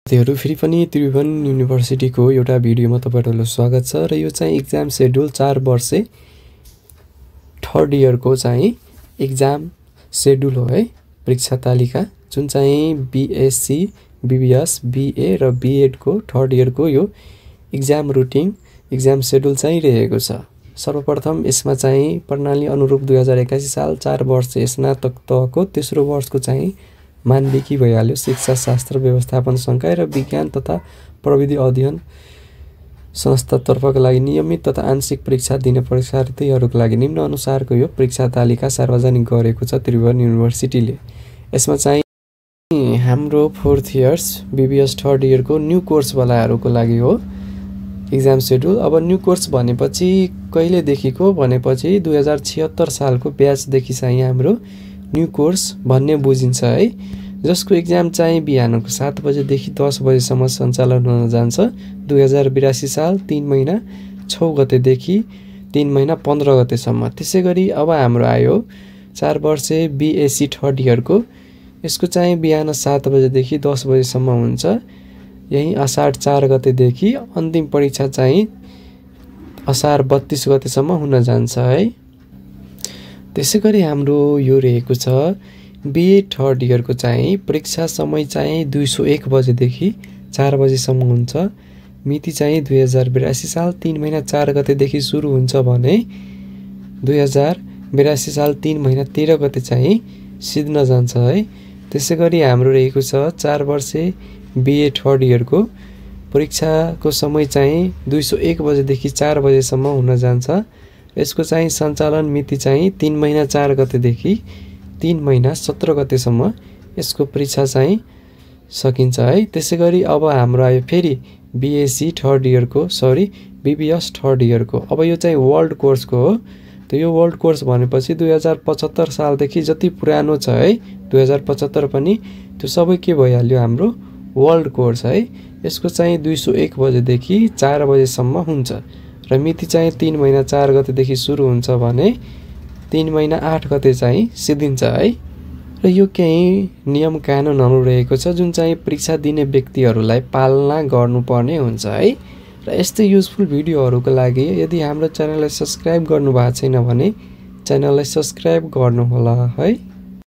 साथीहरु फेरि पनि त्रिभुवन युनिभर्सिटीको एउटा भिडियोमा तपाईहरुलाई स्वागत छ र यो चाहिँ एक्जाम शेड्युल 4 वर्षे थर्ड इयरको चाहिँ एक्जाम शेड्युल हो है। परीक्षा तालिका जुन चाहिँ बीएससी बीबीएस बीए र बीएड को थर्ड इयरको यो एक्जाम रुटिन एक्जाम शेड्युल चाहिँ रहेको छ। सर्वप्रथम यसमा चाहिँ प्रणाली अनुरूप 2081 साल 4 वर्ष स्नातक तहको तेस्रो वर्षको चाहिँ मानविकी भइहाल्यो। शिक्षा शास्त्र व्यवस्थापन संकाय र विज्ञान तथा प्रविधि अध्ययन संस्थातर्फका लागि नियमित तथा आंशिक परीक्षा दिने परीक्षार्थीहरूको लागि निम्न अनुसारको यो परीक्षा तालिका सार्वजनिक गरेको छ त्रिभुवन युनिभर्सिटीले। यसमा चाहिँ हाम्रो 4th इयर्स बीबीएस थर्ड इयरको न्यू कोर्स वालाहरूको लागि हो एक्जाम शेड्युल। अब न्यू कोर्स भनेपछि कहिलेदेखिको भनेपछि 2076 सालको ब्याचदेखि चाहिँ हाम्रो न्यू कोर्स भन्ने बुझिन्छ है। जसको एक्जाम चाहिँ बिहानको 7 बजेदेखि 10 बजेसम्म सञ्चालन हुन जान्छ। 2082 साल 3 महिना 6 गतेदेखि 3 महिना 15 गतेसम्म। त्यसैगरी अब हाम्रो आयो 4 वर्षे बीएससी थर्ड इयरको। यसको चाहिँ बिहान 7 बजेदेखि 10 बजेसम्म हुन्छ। यही असार 4 गतेदेखि अन्तिम परीक्षा चाहिँ असार 32 गतेसम्म हुन जान्छ है। त्यसैगरी हाम्रो यो रहेको छ बीए थर्ड इयरको चाहिँ परीक्षा समय चाहिँ 201 बजेदेखि 4 बजेसम्म हुन्छ। मिति चाहिँ 2082 साल 3 महिना 4 गतेदेखि सुरु हुन्छ भने 2082 साल 3 महिना 13 गते चाहिँ सिद्धिन जान्छ है। त्यसैगरी हाम्रो रहेको छ 4 वर्षे बीए थर्ड इयरको परीक्षाको समय चाहिँ 201 बजेदेखि 4 बजेसम्म हुन जान्छ। यसको चाहिँ सञ्चालन मिति चाहिँ 3 महिना 4 गतेदेखि 3 महिना 17 गतेसम्म यसको परीक्षा चाहिँ सकिन्छ है। त्यसैगरी अब हाम्रो आयो फेरि बीएससी थर्ड इयरको बीबीएस थर्ड इयरको। अब यो चाहिँ वर्ल्ड कोर्सको हो। त यो वर्ल्ड कोर्स भनेपछि 2075 सालदेखि जति पुरानो छ है 2075 पनि त्यो सबै के भइहाल्यो हाम्रो वर्ल्ड कोर्स है। यसको चाहिँ 201 बजेदेखि 4 बजेसम्म हुन्छ र मिति चाहिँ 3 महिना 4 गतेदेखि सुरु हुन्छ भने 3 महिना 8 गते चाहिँ सिद्धिन्छ है। र यो केही नियम कानुनहरू रहेको छ जुन चाहिँ परीक्षा दिने व्यक्तिहरूलाई पालना गर्नुपर्ने हुन्छ है। र यस्तै युजफुल भिडियोहरूको लागि यदि हाम्रो च्यानललाई सब्स्क्राइब गर्नुभएको छैन भने च्यानललाई सब्स्क्राइब गर्नुहोला है।